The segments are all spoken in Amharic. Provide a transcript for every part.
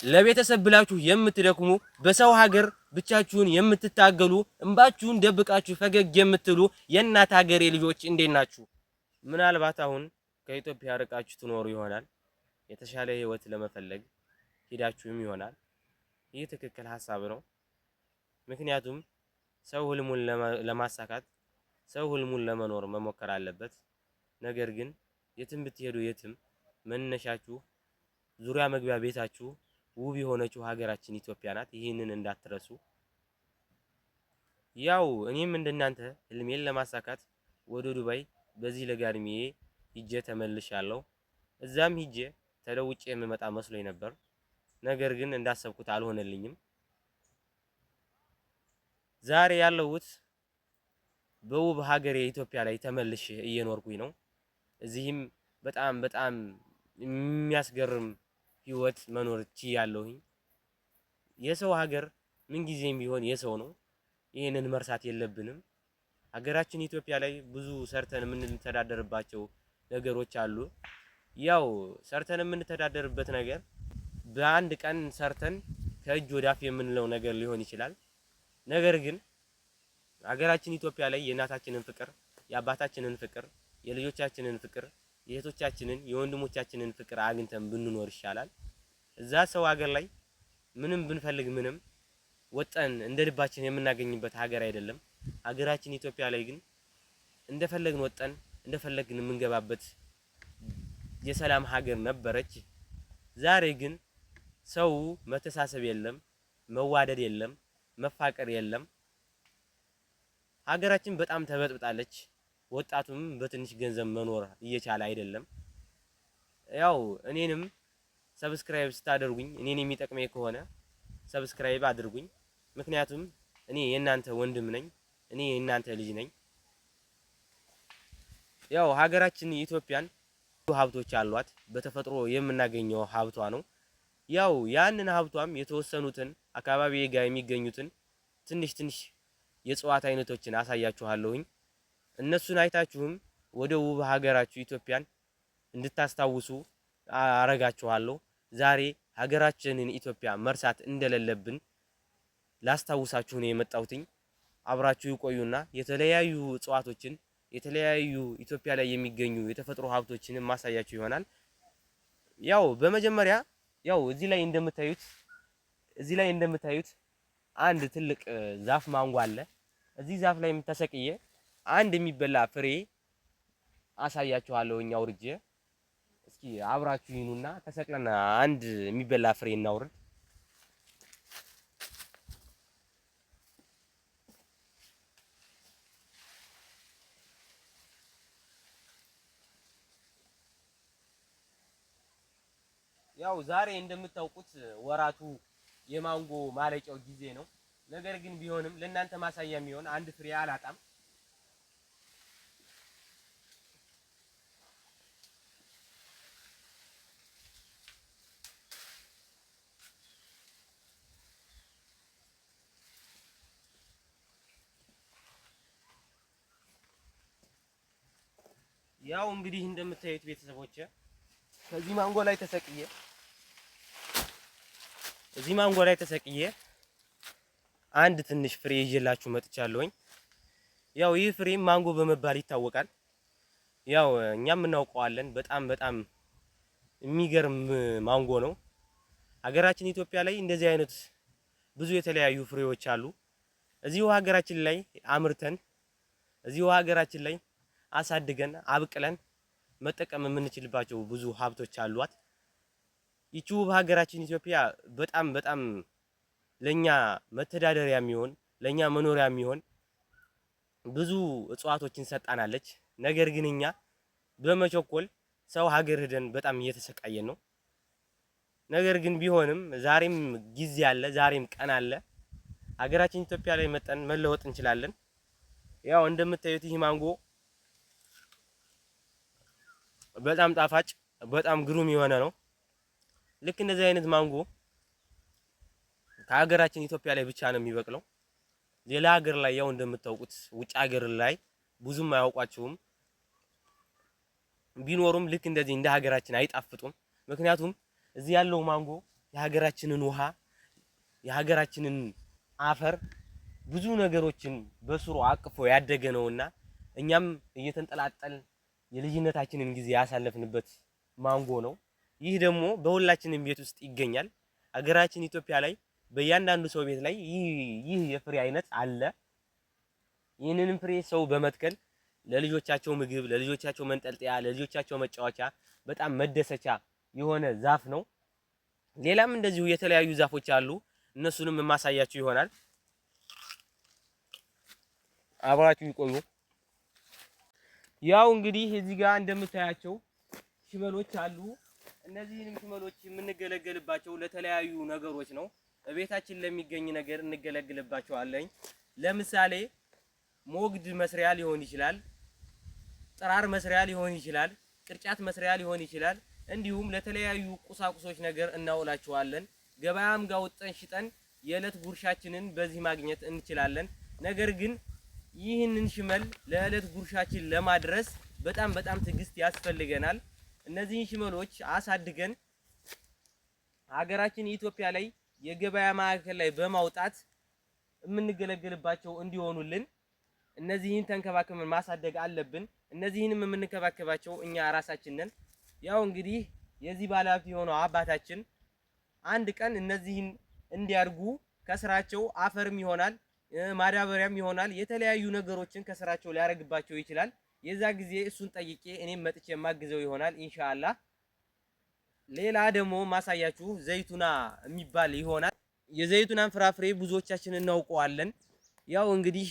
ለቤተሰብ ብላችሁ የምትደክሙ፣ በሰው ሀገር ብቻችሁን የምትታገሉ፣ እንባችሁን ደብቃችሁ ፈገግ የምትሉ የእናት ሀገሬ ልጆች እንዴት ናችሁ? ምናልባት አሁን ከኢትዮጵያ ርቃችሁ ትኖሩ ይሆናል። የተሻለ ህይወት ለመፈለግ ሄዳችሁም ይሆናል። ይህ ትክክል ሀሳብ ነው። ምክንያቱም ሰው ህልሙን ለማሳካት፣ ሰው ህልሙን ለመኖር መሞከር አለበት። ነገር ግን የትም ብትሄዱ የትም መነሻችሁ ዙሪያ መግቢያ ቤታችሁ ውብ የሆነችው ሀገራችን ኢትዮጵያ ናት። ይህንን እንዳትረሱ። ያው እኔም እንደናንተ ህልሜን ለማሳካት ወደ ዱባይ በዚህ ለጋ እድሜዬ ሂጄ ተመልሻለሁ። እዛም ሂጄ ተለውጬ የምመጣ መስሎኝ ነበር። ነገር ግን እንዳሰብኩት አልሆነልኝም። ዛሬ ያለሁት በውብ ሀገሬ ኢትዮጵያ ላይ ተመልሼ እየኖርኩኝ ነው። እዚህም በጣም በጣም የሚያስገርም ህይወት መኖር ችያለሁኝ። የሰው ሀገር ምንጊዜም ቢሆን የሰው ነው። ይህንን መርሳት የለብንም። ሀገራችን ኢትዮጵያ ላይ ብዙ ሰርተን የምንተዳደርባቸው ነገሮች አሉ። ያው ሰርተን የምንተዳደርበት ነገር በአንድ ቀን ሰርተን ከእጅ ወዳፍ የምንለው ነገር ሊሆን ይችላል። ነገር ግን ሀገራችን ኢትዮጵያ ላይ የእናታችንን ፍቅር፣ የአባታችንን ፍቅር፣ የልጆቻችንን ፍቅር፣ የእህቶቻችንን፣ የወንድሞቻችንን ፍቅር አግኝተን ብንኖር ይሻላል። እዛ ሰው ሀገር ላይ ምንም ብንፈልግ ምንም ወጠን እንደ ልባችን የምናገኝበት ሀገር አይደለም። ሀገራችን ኢትዮጵያ ላይ ግን እንደፈለግን ወጠን እንደፈለግን የምንገባበት የሰላም ሀገር ነበረች። ዛሬ ግን ሰው መተሳሰብ የለም፣ መዋደድ የለም፣ መፋቀር የለም። ሀገራችን በጣም ተበጥብጣለች። ወጣቱም በትንሽ ገንዘብ መኖር እየቻለ አይደለም። ያው እኔንም subscribe ስታደርጉኝ እኔን የሚጠቅመኝ ከሆነ subscribe አድርጉኝ። ምክንያቱም እኔ የእናንተ ወንድም ነኝ፣ እኔ የእናንተ ልጅ ነኝ። ያው ሀገራችን ኢትዮጵያን ሀብቶች አሏት። በተፈጥሮ የምናገኘው ሀብቷ ነው። ያው ያንን ሀብቷም የተወሰኑትን አካባቢ ጋር የሚገኙትን ትንሽ ትንሽ የእጽዋት አይነቶችን አሳያችኋለሁኝ። እነሱን አይታችሁም ወደ ውብ ሀገራችሁ ኢትዮጵያን እንድታስታውሱ አረጋችኋለሁ። ዛሬ ሀገራችንን ኢትዮጵያ መርሳት እንደሌለብን ላስታውሳችሁ ነው የመጣሁትኝ። አብራችሁ ይቆዩና የተለያዩ እጽዋቶችን፣ የተለያዩ ኢትዮጵያ ላይ የሚገኙ የተፈጥሮ ሀብቶችን ማሳያችሁ ይሆናል። ያው በመጀመሪያ ያው እዚህ ላይ እንደምታዩት አንድ ትልቅ ዛፍ ማንጎ አለ። እዚህ ዛፍ ላይ ተሰቅዬ አንድ የሚበላ ፍሬ አሳያችኋለሁ። እኛ አውርጄ እስኪ አብራችሁ ይኑና ተሰቅለን አንድ የሚበላ ፍሬ እናውርድ። ያው ዛሬ እንደምታውቁት ወራቱ የማንጎ ማለቂያው ጊዜ ነው። ነገር ግን ቢሆንም ለእናንተ ማሳያ የሚሆን አንድ ፍሬ አላጣም። ያው እንግዲህ እንደምታዩት ቤተሰቦቼ ከዚህ ማንጎ ላይ ተሰቅዬ እዚህ ማንጎ ላይ ተሰቅዬ አንድ ትንሽ ፍሬ ይዤላችሁ መጥቻለሁኝ። ያው ይህ ፍሬ ማንጎ በመባል ይታወቃል። ያው እኛም እናውቀዋለን። በጣም በጣም የሚገርም ማንጎ ነው። ሀገራችን ኢትዮጵያ ላይ እንደዚህ አይነት ብዙ የተለያዩ ፍሬዎች አሉ። እዚሁ ሀገራችን ላይ አምርተን፣ እዚሁ ሀገራችን ላይ አሳድገን አብቅለን መጠቀም የምንችልባቸው ብዙ ሀብቶች አሏት። ይቺ ውብ ሀገራችን ኢትዮጵያ በጣም በጣም ለኛ መተዳደሪያ የሚሆን፣ ለኛ መኖሪያ የሚሆን ብዙ እጽዋቶችን ሰጣናለች። ነገር ግን እኛ በመቸኮል ሰው ሀገር ሄደን በጣም እየተሰቃየን ነው። ነገር ግን ቢሆንም ዛሬም ጊዜ አለ፣ ዛሬም ቀን አለ። ሀገራችን ኢትዮጵያ ላይ መጠን መለወጥ እንችላለን። ያው እንደምታዩት ይህ ማንጎ በጣም ጣፋጭ፣ በጣም ግሩም የሆነ ነው። ልክ እንደዚህ አይነት ማንጎ ከሀገራችን ኢትዮጵያ ላይ ብቻ ነው የሚበቅለው። ሌላ ሀገር ላይ ያው እንደምታውቁት ውጭ ሀገር ላይ ብዙም አያውቋቸውም። ቢኖሩም ልክ እንደዚህ እንደ ሀገራችን አይጣፍጡም። ምክንያቱም እዚህ ያለው ማንጎ የሀገራችንን ውሃ፣ የሀገራችንን አፈር ብዙ ነገሮችን በስሩ አቅፎ ያደገ ነውና እኛም እየተንጠላጠል የልጅነታችንን ጊዜ ያሳለፍንበት ማንጎ ነው። ይህ ደግሞ በሁላችንም ቤት ውስጥ ይገኛል። ሀገራችን ኢትዮጵያ ላይ በእያንዳንዱ ሰው ቤት ላይ ይህ የፍሬ አይነት አለ። ይህንንም ፍሬ ሰው በመትከል ለልጆቻቸው ምግብ፣ ለልጆቻቸው መንጠልጠያ፣ ለልጆቻቸው መጫወቻ በጣም መደሰቻ የሆነ ዛፍ ነው። ሌላም እንደዚሁ የተለያዩ ዛፎች አሉ። እነሱንም የማሳያችሁ ይሆናል። አብራችሁ ይቆዩ። ያው እንግዲህ እዚህ ጋር እንደምታያቸው ሽመሎች አሉ። እነዚህንም ሽመሎች የምንገለገልባቸው ለተለያዩ ነገሮች ነው። እቤታችን ለሚገኝ ነገር እንገለገልባቸዋለን። ለምሳሌ ሞግድ መስሪያ ሊሆን ይችላል፣ ጥራር መስሪያ ሊሆን ይችላል፣ ቅርጫት መስሪያ ሊሆን ይችላል። እንዲሁም ለተለያዩ ቁሳቁሶች ነገር እናውላቸዋለን። ገበያም ጋር ወጥተን ሽጠን የዕለት ጉርሻችንን በዚህ ማግኘት እንችላለን። ነገር ግን ይህንን ሽመል ለዕለት ጉርሻችን ለማድረስ በጣም በጣም ትዕግስት ያስፈልገናል። እነዚህን ሽመሎች አሳድገን ሀገራችን ኢትዮጵያ ላይ የገበያ ማዕከል ላይ በማውጣት የምንገለገልባቸው እንዲሆኑልን እነዚህን ተንከባክበን ማሳደግ አለብን። እነዚህንም የምንከባከባቸው እኛ ራሳችን ነን። ያው እንግዲህ የዚህ ባለሀብት የሆነው አባታችን አንድ ቀን እነዚህን እንዲያድጉ ከስራቸው አፈርም ይሆናል ማዳበሪያም ይሆናል የተለያዩ ነገሮችን ከስራቸው ሊያደርግባቸው ይችላል። የዛ ጊዜ እሱን ጠይቄ እኔም መጥቼ የማግዘው ይሆናል ኢንሻአላህ። ሌላ ደግሞ ማሳያችሁ ዘይቱና የሚባል ይሆናል። የዘይቱናን ፍራፍሬ ብዙዎቻችን እናውቀዋለን። ያው እንግዲህ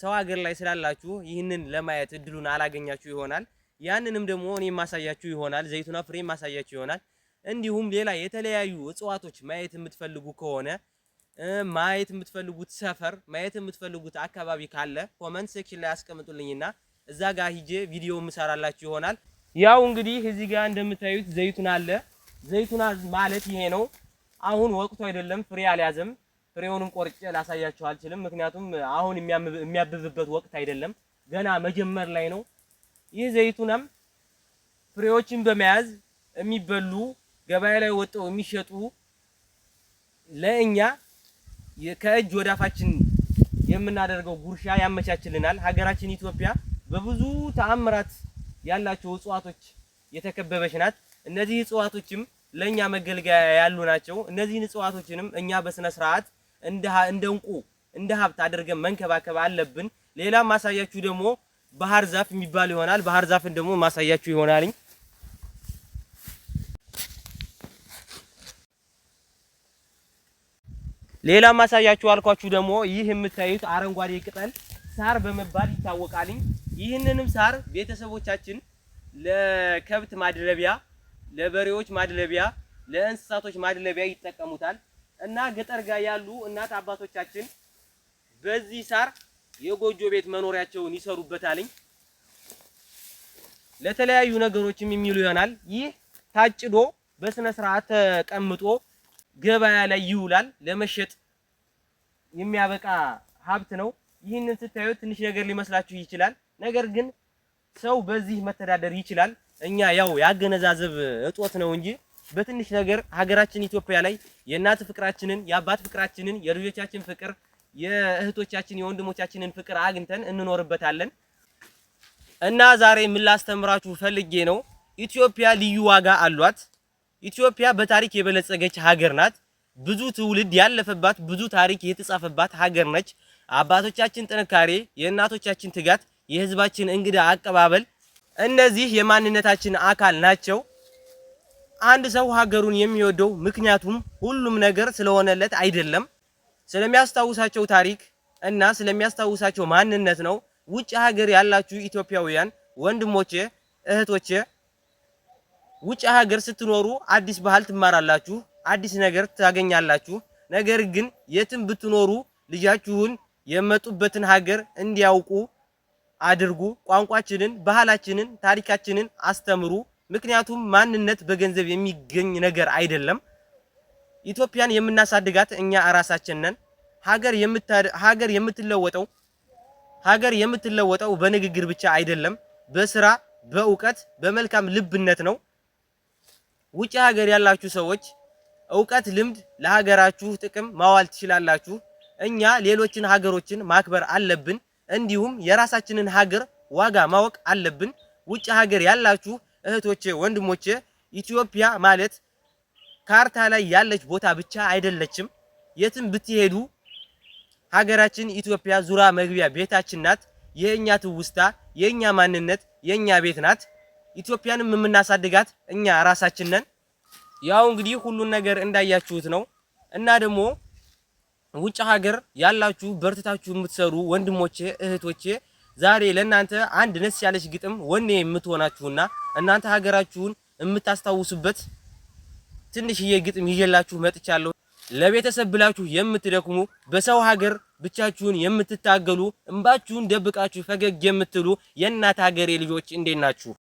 ሰው ሀገር ላይ ስላላችሁ ይህንን ለማየት እድሉን አላገኛችሁ ይሆናል። ያንንም ደግሞ እኔ ማሳያችሁ ይሆናል። ዘይቱና ፍሬ ማሳያችሁ ይሆናል። እንዲሁም ሌላ የተለያዩ እጽዋቶች ማየት የምትፈልጉ ከሆነ፣ ማየት የምትፈልጉት ሰፈር፣ ማየት የምትፈልጉት አካባቢ ካለ comment section ላይ አስቀምጡልኝና እዛ ጋር ሂጄ ቪዲዮ ምሰራላችሁ ይሆናል። ያው እንግዲህ እዚህ ጋር እንደምታዩት ዘይቱን አለ። ዘይቱና ማለት ይሄ ነው። አሁን ወቅቱ አይደለም፣ ፍሬ አልያዘም። ፍሬውንም ቆርጬ ላሳያችሁ አልችልም፣ ምክንያቱም አሁን የሚያብብበት ወቅት አይደለም፣ ገና መጀመር ላይ ነው። ይህ ዘይቱናም ፍሬዎችን በመያዝ የሚበሉ፣ ገበያ ላይ ወጥተው የሚሸጡ፣ ለእኛ ከእጅ ወዳፋችን የምናደርገው ጉርሻ ያመቻችልናል። ሀገራችን ኢትዮጵያ በብዙ ተአምራት ያላቸው እጽዋቶች የተከበበች ናት። እነዚህ እጽዋቶችም ለኛ መገልገያ ያሉ ናቸው። እነዚህን እጽዋቶችንም እኛ በስነ ስርዓት እንደ እንቁ እንደ ሀብት አድርገን መንከባከብ አለብን። ሌላ ማሳያችሁ ደግሞ ባህር ዛፍ የሚባል ይሆናል። ባህር ዛፍን ደግሞ ማሳያችሁ ይሆናልኝ። ሌላ ማሳያችሁ አልኳችሁ ደግሞ ይህ የምታዩት አረንጓዴ ቅጠል ሳር በመባል ይታወቃልኝ። ይህንንም ሳር ቤተሰቦቻችን ለከብት ማድለቢያ፣ ለበሬዎች ማድለቢያ፣ ለእንስሳቶች ማድለቢያ ይጠቀሙታል እና ገጠር ጋር ያሉ እናት አባቶቻችን በዚህ ሳር የጎጆ ቤት መኖሪያቸውን ይሰሩበታልኝ። ለተለያዩ ነገሮችም የሚሉ ይሆናል። ይህ ታጭዶ በስነ ስርዓት ተቀምጦ ገበያ ላይ ይውላል። ለመሸጥ የሚያበቃ ሀብት ነው። ይህንን ስታዩት ትንሽ ነገር ሊመስላችሁ ይችላል። ነገር ግን ሰው በዚህ መተዳደር ይችላል። እኛ ያው ያገነዛዘብ እጦት ነው እንጂ በትንሽ ነገር ሀገራችን ኢትዮጵያ ላይ የእናት ፍቅራችንን፣ የአባት ፍቅራችንን፣ የልጆቻችን ፍቅር፣ የእህቶቻችን የወንድሞቻችንን ፍቅር አግኝተን እንኖርበታለን። እና ዛሬ ምን ላስተምራችሁ ፈልጌ ነው፣ ኢትዮጵያ ልዩ ዋጋ አሏት። ኢትዮጵያ በታሪክ የበለጸገች ሀገር ናት። ብዙ ትውልድ ያለፈባት፣ ብዙ ታሪክ የተጻፈባት ሀገር ነች። አባቶቻችን ጥንካሬ፣ የእናቶቻችን ትጋት፣ የህዝባችን እንግዳ አቀባበል እነዚህ የማንነታችን አካል ናቸው። አንድ ሰው ሀገሩን የሚወደው ምክንያቱም ሁሉም ነገር ስለሆነለት አይደለም፣ ስለሚያስታውሳቸው ታሪክ እና ስለሚያስታውሳቸው ማንነት ነው። ውጭ ሀገር ያላችሁ ኢትዮጵያውያን ወንድሞቼ፣ እህቶቼ፣ ውጭ ሀገር ስትኖሩ አዲስ ባህል ትማራላችሁ፣ አዲስ ነገር ታገኛላችሁ። ነገር ግን የትም ብትኖሩ ልጃችሁን የመጡበትን ሀገር እንዲያውቁ አድርጉ። ቋንቋችንን፣ ባህላችንን፣ ታሪካችንን አስተምሩ። ምክንያቱም ማንነት በገንዘብ የሚገኝ ነገር አይደለም። ኢትዮጵያን የምናሳድጋት እኛ እራሳችን ነን። ሀገር የምትለወጠው ሀገር የምትለወጠው በንግግር ብቻ አይደለም፣ በስራ፣ በእውቀት፣ በመልካም ልብነት ነው። ውጭ ሀገር ያላችሁ ሰዎች እውቀት፣ ልምድ ለሀገራችሁ ጥቅም ማዋል ትችላላችሁ። እኛ ሌሎችን ሀገሮችን ማክበር አለብን። እንዲሁም የራሳችንን ሀገር ዋጋ ማወቅ አለብን። ውጭ ሀገር ያላችሁ እህቶቼ፣ ወንድሞቼ ኢትዮጵያ ማለት ካርታ ላይ ያለች ቦታ ብቻ አይደለችም። የትም ብትሄዱ ሀገራችን ኢትዮጵያ ዙራ መግቢያ ቤታችን ናት። የኛ ትውስታ፣ የኛ ማንነት፣ የኛ ቤት ናት። ኢትዮጵያንም የምናሳድጋት እኛ ራሳችን ነን። ያው እንግዲህ ሁሉን ነገር እንዳያችሁት ነው እና ደግሞ ውጭ ሀገር ያላችሁ በርትታችሁ የምትሰሩ ወንድሞቼ እህቶቼ ዛሬ ለእናንተ አንድ ነስ ያለች ግጥም ወኔ የምትሆናችሁና እናንተ ሀገራችሁን የምታስታውሱበት ትንሽዬ ግጥም ይዤላችሁ መጥቻለሁ። ለቤተሰብ ብላችሁ የምትደክሙ፣ በሰው ሀገር ብቻችሁን የምትታገሉ፣ እንባችሁን ደብቃችሁ ፈገግ የምትሉ የእናት ሀገሬ ልጆች እንዴት ናችሁ?